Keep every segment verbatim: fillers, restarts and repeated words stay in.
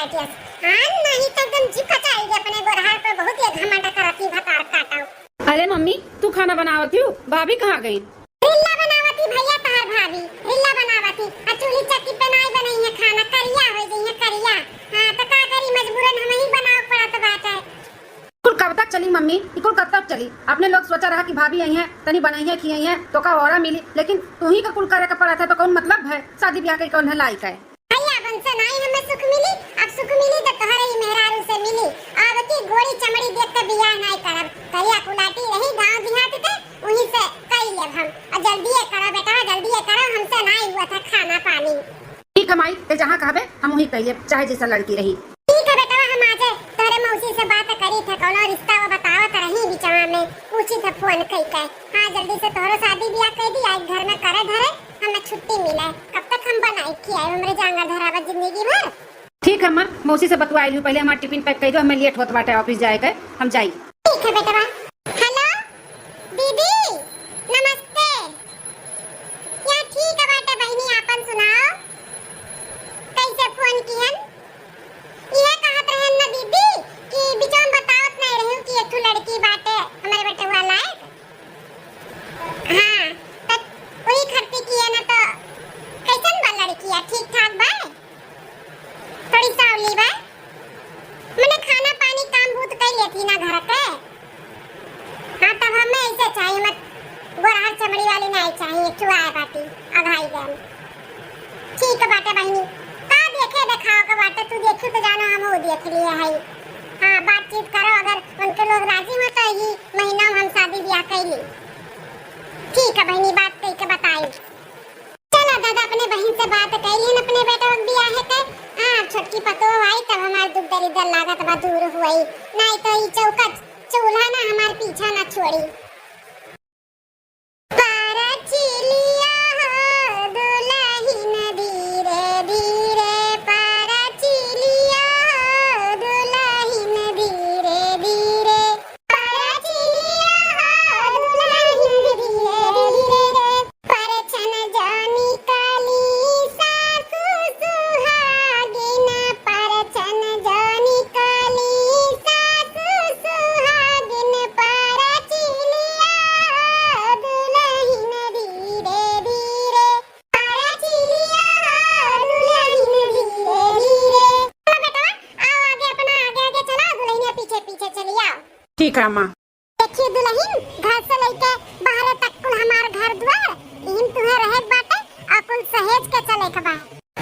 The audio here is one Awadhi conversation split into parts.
हाँ, नहीं तो एकदम जी कचाई दे अपने गोरहार पे, बहुत ये घमंड करत ही भतार काटा। अरे मम्मी, तू खाना बनावत हियो, भाभी कहाँ गई? रिल्ला बनावत ही भैया तहार भाभी, रिल्ला बनावत ही। आ चूल्ही चक्की पे नाई बनई है खाना, करिया हो गई है करिया। हाँ, तो का करी, मजबूरन हम ही बनावे पड़त बाटे। कुल कब तक चली मम्मी, ई कुल कब तक चली? अपने लोग सोचा रहा कि भाभी आई हैं, तनी बनई है, खियाई है, तो का औरा मिली, लेकिन तू ही का कुल करे के पड़त है, तो कौन मतलब है? शादी ब्याह के कौन है लायक है? भैया, अब हमसे नाई हमें सुख मिली, अब सुख मिली तो तोहरे ही मेहरारू से मिली। अब की गोरी चमड़ी देख के बियाह नाई करब, करिया कुलाटी रही गांव देहात के, वहीं से कई लेब हम। और जल्दी ये करो बेटा, जल्दी ये करो, हमसे नाई हुआ था खाना पानी। ठीक है माई, ते जहाँ कहबे हम वहीं कई लेब, चाहे जैसा लड़की रही। ठीक है बेटवा, हम आजे तोहरे मौसी से बात करी थे, कौनो रिश्ता वो बतावत रही बिचवा में, पूछी थे फोन कई के। हाँ, जल्दी से तोहरो शादी ब्याह कर दी, आज घर में करे धरे हमें छुट्टी मिले। कब तक हम बनाई खियाए, हमरे जांगर धरावत जिंदगी भर। ठीक है अम्मा, मौसी से बतुआ लियो, पहले हमार टिफिन पैक कर दो, हमें लेट होत बाटे ऑफिस जाए के, हम जाई। ठीक है बेटवा। हेलो दीदी, नमस्ते। या ठीक है बाटे बहिनी, आपन सुनाओ, कैसे फोन किहन? इहे कहत रहन ना दीदी कि बिचवा में बतावत नहीं रही कि एक ठो लड़की बाटे हमरे बेटवा लायक। हाँ, त वही खर्ची किहे ना, तो कैसन बा लड़किया? ठीक ठाक बा? थोड़ी सावली बा? मने खाना पानी काम बूत कर लेती ना घर के। हाँ, तब हमें ऐसे चाहिए, मत गोरहर चमड़ी वाली नहीं चाहिए, चुआए बाटी, अघाई गन। ठीक बाटे बहिनी, का देखे देखाव के बाटे, तू देखियो तो जानो, हम वो देख लिए है। हाँ, बातचीत करो, अगर उनके लोग राजी हो तो ये महीना में हम शादी ब्याह कर ली। ठीक है बहिनी, बात करके बताई। चला दादा, अपने बहिन से बात कर ली, अपने बेटा के ब्याह है के। हाँ, छोटकी पतोह आई तब हमार दुख दरिद्र लागत बा दूर हुई, नहीं तो ई चौका चूल्हा ना हमार पीछा ना छोड़ी। परचिलिया हो दुलहिन धीरे धीरे, परचिलिया हो दुलहिन धीरे धीरे, परचिलिया हो दुलहिन धीरे धीरे, परछन जानी काली सासु सुहागिन, परछन जानी काली सासु सुहागिन, परचिलिया दुलहिन धीरे धीरे, परचिलिया दुलहिन धीरे धीरे। चलो बेटवा, आओ आगे, अपना आगे आगे चला, दुलहिनिया पीछे पीछे चली आओ। ठीक है अम्मा। देखिए दुलहिन, घर से लेके बाहरे तक कुल हमार घर दुआर, इहिन तुहे रहे के बाटे और कुल सहेज के चले के बा।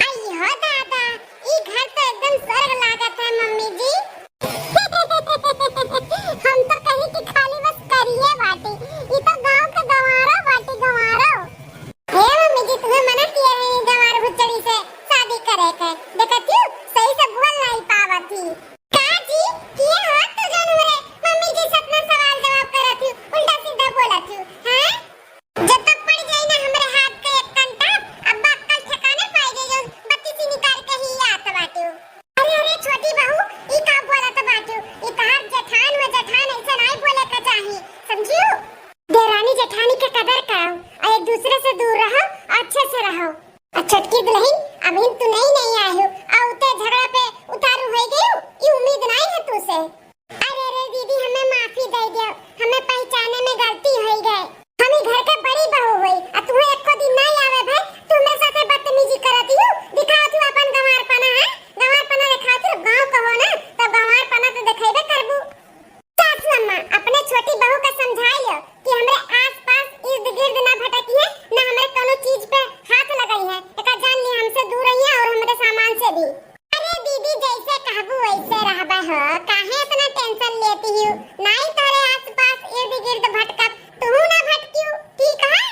आई हो दादा, ई घर तो एकदम स्वर्ग लागत है मम्मी जी। हम तो कही कि खाली बस करिए बाटी, ई तो गांव के गंवारो बाटी, गंवारो। हे मम्मी जी, तुम्हें मना किए हैं गंवार भुच्चड़ी से शादी करे के, देखत ही सही से बोल नहीं पावत ही। का जी, किए हो तू जौन हमरे मम्मी जी से अपना सवाल जवाब करत हूँ, उल्टा सीधा बोलत हूँ, हैं? जब तक पड़ जाई ना हमरे हाथ के एक कंटा, अब्बा अक्कल ठिकाने पाई जाई, जौन बत्तीसी निकाल के ही आत बाटू। अरे, अरे, छोटी बहू, ई का बोलत बाटू? ई तहार जेठान हो, जेठान ऐसे नाई बोले के चाही, समझियो? देरानी जेठानी के कदर करो और एक दूसरे से दूर रहो और अच्छे से रहो। आ छोटकी दुलहिन, अबहिन तू नई नई आई हो, आ उते झगड़ा पे उतारू होई गयू, ई उम्मीद नाई है तू से। अरे रे दीदी, हमें माफी दे दियो, हमें पहचाने में गलती होई गए। हम ई घर के बड़ी बहू होई, आ तुम्हें एको दिन नाई आवे भाई, तू हमरे साथे बदतमीजी करत ही हो, दिखाओ तू अपन गंवारपना है, गंवारपना दिखाओ तू, गाँव कहो ना, तो गंवारपना तो दिखेबे करबू। सासू अम्मा, अपने छोटी बहू का समझाई लो कि हमरे आसपास इर्द गिर्द ना भटकी है, ना हमरे कोनो चीज पे हाथ लगाई है। एका जान ली हमसे दूर रही है और हमरे सामान से भी। अरे दीदी, जैसे कहबू वैसे रहबे हो, काहे इतना टेंशन लेती हो? नाई तोरे आसपास इर्द गिर्द भटकब, तू ना भटकियो, ठीक है?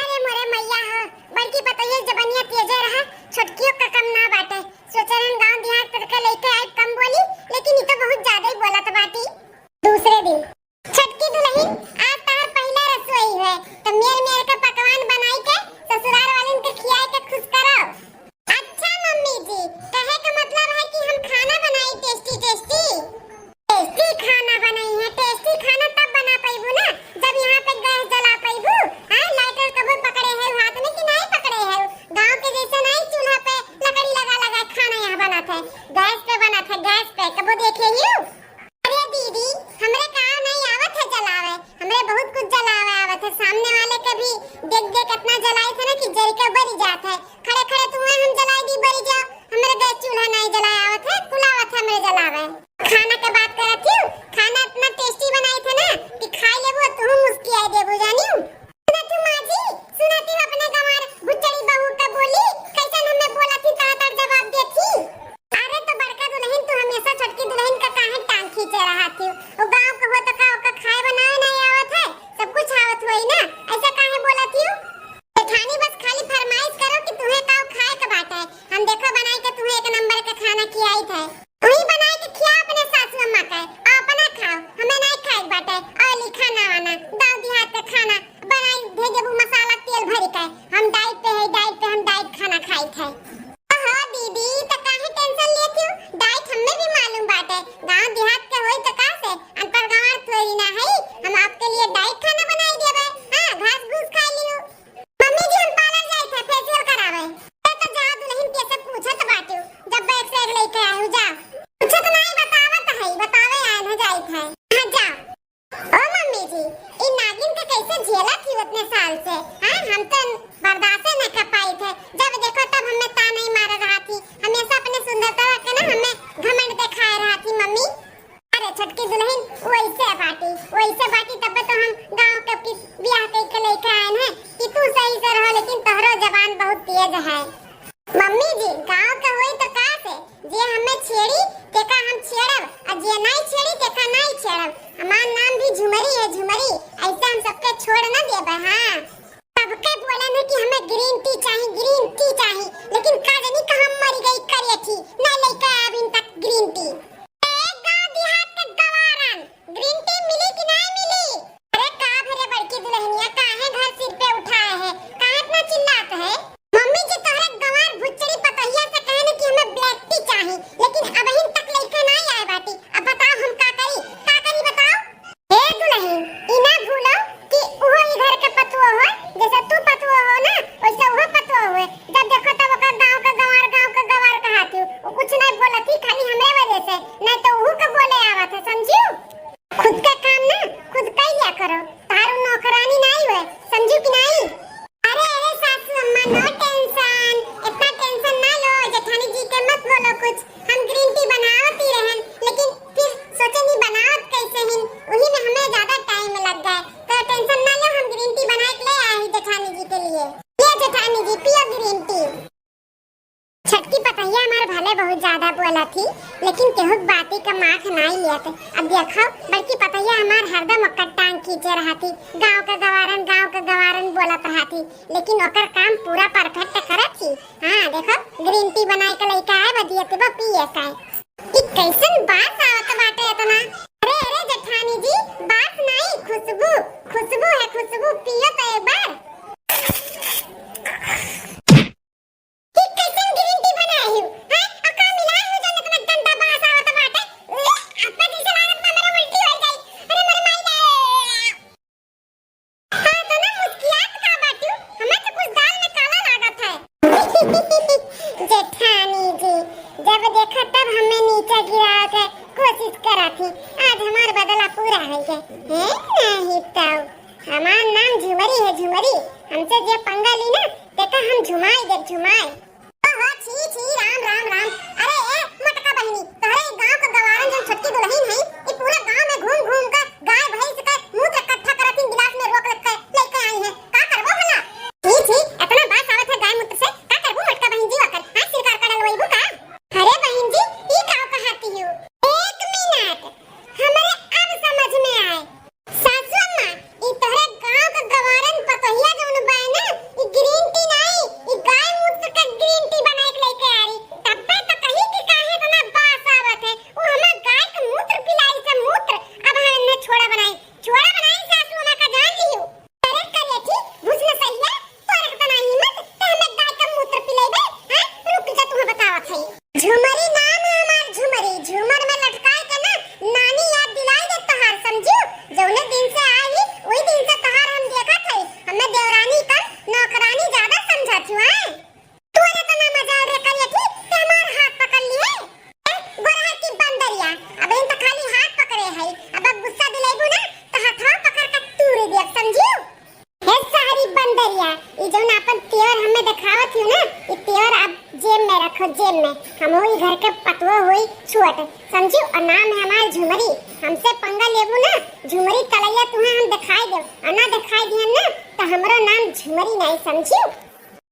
अरे मोरे मैया हो, बड़की पतोहिया जबनिया तेजे रहा, छोटकियो का कम ना बाटे। सोचे रहन गाँव देहात के लेके आए कम बोली, लेकिन ई तो बहुत ज्यादा ही बोलत बाटी। दूसरे दिन, छोटकी दुलहिन, आज तहार पहला रसोई है, तो मेर मेर के पकवान बनाई के ससुराल वालन के खियाए के खुश करो। अच्छा मम्मी जी, कहे का मतलब है कि हम खाना बनाई टेस्टी टेस्टी। टेस्टी खाना बनाई है, टेस्टी खाना तब बना पैबू ना गैस पे बनत है, गैस पे। कबो देखे ही? अरे दीदी, हमरे का नहीं आवत है जलावे, हमरे बहुत कुछ जलावे आवत है। सामने वाले के भी देख देख इतना जलाई थे ना कि जल के बरी जात है। खड़े खड़े धुआं हम जलाई दी, बरी जाओ। हमरे गैस चूल्हा नहीं जलाए आवत है, कुल आवत है हमरे जलावे। खाना के बात करत हूँ, खाना इतना टेस्टी बनाई थे ना कि खाई लेबू तू मुस्कियाई देबू, जानियो। सुनत हूँ माँ जी, सुनत हूँ अपने गंवार भुच्चड़ी बहू का बोली, कैसन हमें बोलत ही, तड़ तड़ जवाब देत ही। अरे तो बड़का दुलहिन, तू हमेशा छोटकी दुलहिन का काहे टांग खींचे रहत ही? वो गाँव का हो तो का ओका खाए बनावे नहीं आवत है? सब कुछ आवत होई ना, ऐसा काहे बोलत ही? जेठानी बस खाली फरमाइश करो कि तुहे का खाए के बाटे, हम देखो बनाई के तुहे एक नंबर के खाना खियाई थे। वही बनाई के खिया अपने सासू अम्मा के, और अपना खाओ, हमें नहीं खाए के बाटे। और ली खाना वाना, गाँव देहात के खाना बनाई भेजबू, मसाला तेल भरी के। हम डाइट पे है, डाइट पे, हम डाइट खाना खाई थे। ओहो दीदी, त काहे टेंशन लेती हो? डाइट हमें भी मालूम बाटे, गाँव देहात के होई तो का से, अनपढ़ गंवार थोड़ी ना है, हम आपके लिए डाइट खाना बनाई देबे। हाँ, घास घूस खा लियो। मम्मी जी, हम पार्लर जाई थे फेशियल करावे। ए तो जा दुलहिन, के से पूछत बाटू, जब बैग से एक लेके आयु, जा। पूछत नहीं, बतावत है, बतावे आए न जाई थे। हाँ, जा। ओ मम्मी जी, इन नागिन के कैसे झेलत ही उतने साल से? हाँ, हम तो बर्दाश्त न कर पाई थे। जब देखो तब हमें ताना ही मार रहा थी, हमेशा अपने सुंदरता के ना हमें घमंड दिखाए रहा थी मम्मी। अरे छोटकी दुलहिन, वैसे बाटी, वैसे बाटी, तब तो हम गाँव के की बियाह कई के लेके आए हैं कि तू सही से रहो, लेकिन तोहरो जबान बहुत तेज है। मम्मी जी, गाँव के होई तो का से, जे हमें छेड़ी तेका हम छेड़ब, और जे नहीं छेड़ी तेका नहीं छेड़ब। हमार नाम भी झुमरी है, झुमरी, ऐसे हम सबके छोड़ न देबे। हाँ, सबके बोले न कि हमें ग्रीन टी चाही, ग्रीन टी चाही, लेकिन का जानी कहाँ मरी गई करिया टी, नहीं लेके आया अभी तक ग्रीन टी। ए गाँव देहात के गवारन, ग्रीन टी मिली कि नहीं मिली? अरे का भरे बड़की दुलहनिया, काहे घर सिर पे उठाए है, काहे इतना चिल्लात है? मम्मी जी, तोहरे गंवार भुच्चड़ी पतोहिया से कहे न कि हमें ब्लैक टी चाही, लेकिन अबहिन तक लइका नहीं आए बाटी। अब बताओ हम का करी, का करी बताओ? ए दुलहिन, ई ना भूलो कि उहो ई घर के पतुओ हो, जैसे तू पतुओ हो ना, वैसे उहो पतुओ हो। जब देखो तब ओकर गाँव का गंवार, गाँव का गंवार कहाती हो, वो कुछ नहीं बोलती, खाली हमरे वजह से, नहीं तो उहू के बोले आवत है, समझियो? खुद का काम ना खुद कर लिया करो, तारू नौकरानी नहीं हुए, समझू कि नहीं? अरे अरे सासू अम्मा, no tension, इतना टेंशन ना लो, जेठानी जी के मत बोलो कुछ। हम ग्रीन टी बनावत ही रहन, लेकिन फिर सोचे नहीं बनावत कैसे ही, वही में हमें ज्यादा टाइम लग गए। तो टेंशन ना लो, हम ग्रीन टी बना के ले आए हैं जेठानी जी के लिए। ये जेठानी जी, पियो ग्रीन टी। छोटकी पतोहिया हमार भले बहुत ज्यादा बोलत ही, लेकिन केहू के बाती का माख नाई लेत। अब देखो, बड़की पतोहिया हमार हरदम ओकर टांग खींचे रहत ही, गाँव के गवारन, गाँव के गवारन बोलत रहत ही, लेकिन ओकर काम पूरा परफेक्ट करत ही। हाँ, देखो, ग्रीन टी बनाए के लइका है, बदियत बा पिए का है। ई कैसन बास आवत बाटे इतना? अरे, अरे, जेठानी जी, बास नाई, खुशबू, खुशबू है, खुशबू, पियो तो एक बार। ई कैसन ग्रीन टी बनाए हो? हैं? और का मिलाए हो जौन इतना गंदा बास आवत बाटे? ले, आपा जैसे लागत बा मेरा उल्टी हो जाई। अरे मोरे माई रे। हाँ, तो ना मुस्कियात का बाटू? हमें तो कुछ दाल में काला लागत है। जेठानी जी, जब देखा तब हमें नीचे गिरावे के कोशिश करत ही। आज हमार बदला पूरा हो गए। हैं? नहीं तो। हमार नाम झुमरी है, झुमरी। हमसे जे पंगा ली ना, तेका हम झुमाई देब, झुमाई। ओहो, छी, छी, राम, राम, राम। अरे, ए, मोटका बहिनी, तोहरे ई गाँव के गवारन जौन छोटकी दुलहिन हई, ई पूरा गाँव में घूम, घूम के गाय, भैंस के मूत्र इकट्ठा करत इन गिलास में रोक रख के लेके आई हैं। का करबो भला? छी, छी, इतना बास आवत है गाय मूत्र से, का करबो मोटका बहिन जी ओकर? हाँ, सिरकार का डलवैबू का? अरे बहिन जी, ई का कहती हो? एक मिनट, हमरे अब समझ में आए। सासू अम्मा, ई तोहरे गांव के गवारन पतोहिया जौन बाय ना, ई ग्रीन टी नाई, ई गाय मूत्र के ग्रीन टी बनाए के लेके आ रही। तब्बे तो छोट, समझियो, और नाम है हमार झुमरी। हमसे पंगा लेबू ना, झुमरी तलैया तुहे हम देखाई देब, और ना देखाई दिहन ना, तो हमरो नाम झुमरी नहीं, समझियो।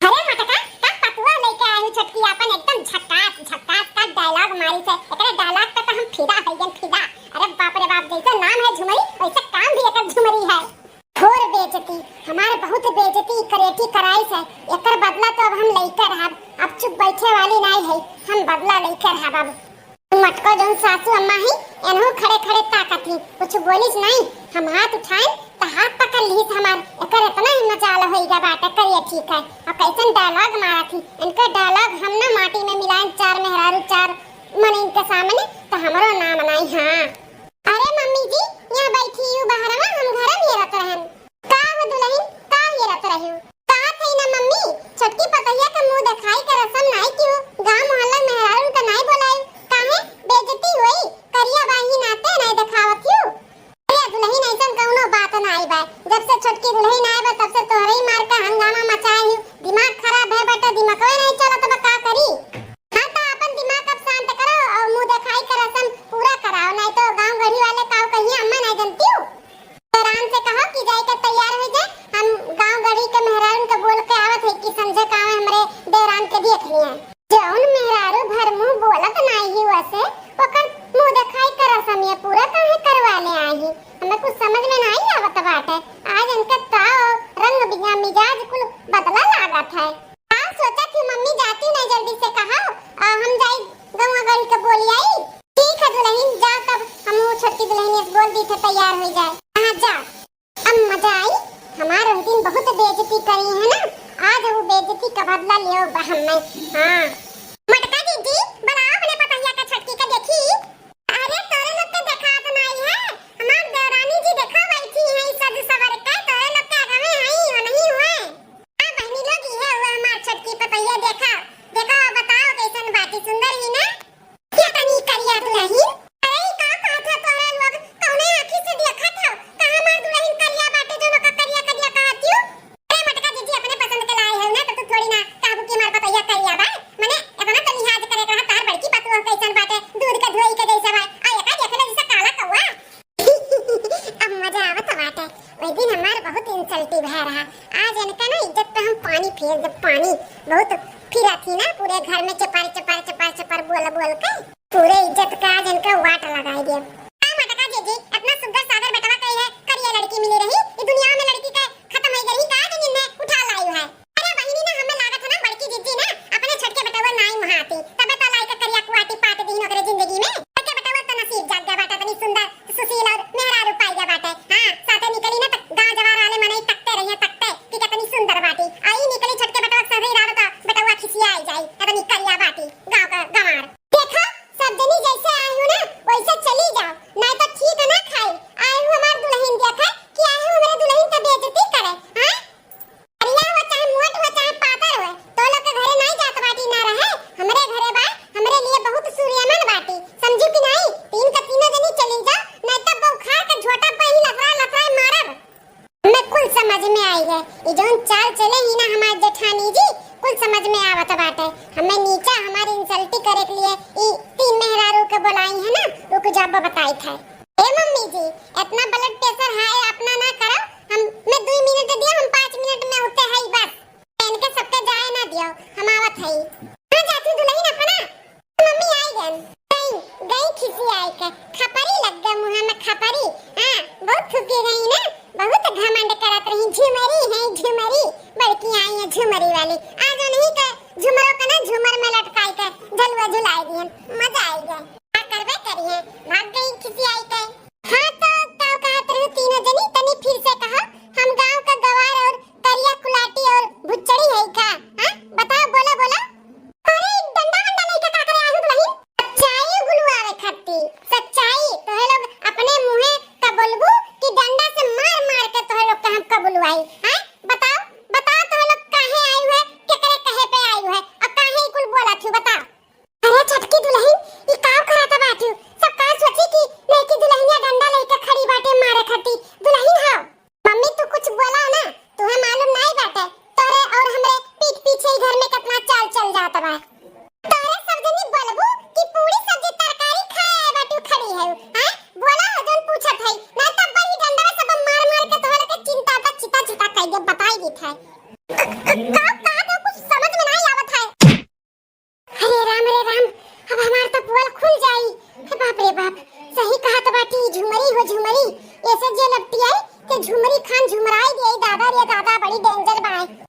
अरे मटका, का पतुआ लेके आए हो छोटकी आपन, एकदम झकास, झकास का dialogue मारी से। एकरे dialogue पे तो हम फिदा हो गए, फिदा। अरे बाप रे बाप, जैसे नाम है झुमरी, वैसे काम भी एकर झुमरी है। घोर बेइज्जती, हमार बहुत बेइज्जती करेटी कराई से। एकर बदला तो अब हम लेके रहब, अब चुप बैठे वाली नहीं है, हम बदला लेके रहब अब। मटको जौन सासू अम्मा ही, एनहु खड़े खड़े ताकत ही, कुछ बोलिस नहीं। हम हाथ उठाए त हाथ पकड़ लिहिस हमार। एकर इतना ही मजाल होइगा बाटे, करिए ठीक है। और कैसन dialogue मारत ही, इनके dialogue हम ना माटी में मिलाएं, चार मेहरारू चार मन इनके सामने, तो हमरो नाम नहीं। हाँ, अरे मम्मी जी, यहाँ बैठी हूँ बहरवा, हम घर में रहत रहन। का हो दुलहिन, का हेरत रहिउ? कहत हई ना मम्मी, छोटकी पतोहिया के मुँह देखाई के रसम नाई किउ, गाँव मोहल्ला मेहरारून के नाई बोलाइउ, काहे बेइज्जती होई? करिया बाही नाते नाई देखावत हिउ। अरे दुलहिन, ऐसन कउनो बात नाई बा, जब से छोटकी दुलहिन आए बा तब से तोहरे ही मार का हंगामा मचाए हिउ, दिमाग खराब है बेटा, दिमागवे नाई चलत बा, का करी? हाँ तो अपन दिमाग अब शांत करो और मुँह देखाई के रसम पूरा कराओ, नाई तो गाँव गढ़ी वाले काउ कहिए अम्मा नाई जनतिउ। देवरान से कहो कि जाए के तैयार हो जाए, हम गाँव गढ़ी के मेहरारून के बोल के आवत है कि संझा कावे हमरे देवरान के देख लिए। जौन मेहरारू भर मुँह बोलत नाई ही वसे, ओकर मुँह देखाई के रसम ये पूरा काहे करवा ले आई ही? हमें कुछ समझ में नाई आवत बाटे। आज इनके ताव, रंग बिजा-, मिजाज कुल बदला लागत है। का सोचत ही मम्मी, जाती नाई जल्दी से कहो, आ, हम जाई गौवा गढ़ी के बोली आई। ठीक है दुलहिन, जा तब हम वो छोटकी दुलहिन से बोल दी थे तैयार हो जाए। हाँ जा। अब मजा आई, हमार उस दिन बहुत बेइज्जती करी है ना, आज वो बेइज्जती का बदला लियो बा हमें। हाँ। मटका जीजी, बुलाओ अपने पतोहिया के छोटकी के देखी। अरे तोरे लोग के देखात नाई है, हमार देवरानी जी देखा बैठी हैं सज सवर के, तोरे लोग के आगे में हई हो नहीं हुए। आ बहनी लोग, ई है वो हमार छोटकी पतोहिया, देखा, देखा, बताओ कैसन बाटी, सुंदर ही ना? ये तनी करिया दुलहिन। अरे, ई का कहत ह तोहरा लोग? कौने आँखी से देखत हो? कहाँ हमार दुलहिन करिया बाटे, जौन ओका करिया करिया कहत हियो? अरे मटका जीजी, अपने पसंद के लाए हो ना, तो तू थोड़ी ना कहबू कि हमार पतोहिया करिया बा। मने, इतना तो लिहाज करे के रहा, तार बड़की पतोह कैसन बाटे, दूध के धोई के जैसे बा। आ एका देख ले जैसे काला कौआ। अब मजा आवत बाटे। ओइ दिन हमार बहुत insult भय रहा। आज इनका ना इज्जत पे हम पानी फेर देब, पानी। बहुत फिरत ही ना पूरे घर में चपार, चपार, चपार, चपार बोल, बोल के। पूरे इज्जत का आज इनका वाट लगाई देब। का मटका जीजी, इतना सुंदर सागर बेटवा कही है, करिया लड़की मिली रही, ई दुनिया में लड़की के खत्म हो गई का, जो जिन्हें उठा लायु है। अरे बहिनी ना, हमें लागत है ना, बड़की जीजी ना अपने छोटके बेटवा नाई मुहाती, तबे तो लाई के करिया कुआटी पाट दीन ओकरे जिंदगी में। छोटके बेटवा तो नसीब जाग गया बाटे, इतनी सुंदर सुशील और मेहरारू पाई गया बाटे। हाँ, साथे निकली ना तो गांव जवार वाले मनई तकते रहिए, तकते कि कितनी सुंदर बाटी। आई निकली छोटके बेटवा के संगे रहो तो बेटवा खिसिया आई जाई, इतनी करिया बाटी, गांव का गंवार। देखो, सब जनी जैसे आई हूँ ना, वैसे चली जाओ, नहीं तो ठीक ना खाई। आई हूँ हमार दुलहिन देखा कि आई हूँ हमारे दुलहिन का बेइज्जती करे, हाँ? करिया हो चाहे मोट हो चाहे पातर हो, तो लोग के घरे नाई जात बाटी ना रहे, हमरे घरे बा, हमरे लिए बहुत सूर्यमन बाटी, समझू कि नाई? तीन का तीनों जनी चली जाओ, नहीं तो बौखार के झोटा पे ही लफड़ा लफड़ा मारब। हमें कुल समझ में आई है, ई जौन चाल चले ही ना हमार जेठानी जी, कुल समझ में आवत बाटे। हमें नीचा हमारी insult करे के लिए ई तीन मेहरारू के बुलाई है ना, रुक जाब बताई थे। ए मम्मी जी, इतना blood pressure high अपना ना करो, हम, मैं दुई मिनट दिया, हम पाँच मिनट में उठे हई बस। इनके सबके जाए ना दियो, हम आवत हई। कहाँ जाती दुलहिन अपना? मम्मी आई गन। गई, गई खिसी आई के। खपरी लग गए मुँह में खपरी। हाँ, बहुत थूकी गई ना, बहुत घमंड करत रही। झुमरी है झुमरी, बड़की आई है झुमरी वाली। आज उन्हीं के झुमरों के ना झूमर में लटकाई के झलुआ झुलाई दिहन। मजा आई गए। का करबे करिए, भाग गई खिसी आई के। हाँ तो का कहत रही तीनों जनी, तनी फिर से कहा। हम गांव का गवार और करिया कुलाटी और भुच्चड़ी है का? हाँ? बताओ, बोलो, बोलो। अरे, डंडा वंडा लेके का करे आयु दुलहिन? सच्चाई गुलवावे खातिर। सच्चाई। तोहे लोग अपने मुँहे का बोलबू कि डंडा से मार मार के तोहे लोग का हम का बुलवाई? हाँ? बताओ, बताओ तोहे लोग काहे आयु है, केकरे कहे पे आयु है, और काहे ई कुल बोलत हूँ, बताओ। अरे छोटकी दुलहिन, ई का कर रे बाप, सही कहत बाटी, झुमरी हो झुमरी, ऐसे जे लपटियाई ते झुमरी खान झुमराई दे। दादा रे दादा, बड़ी danger बाय।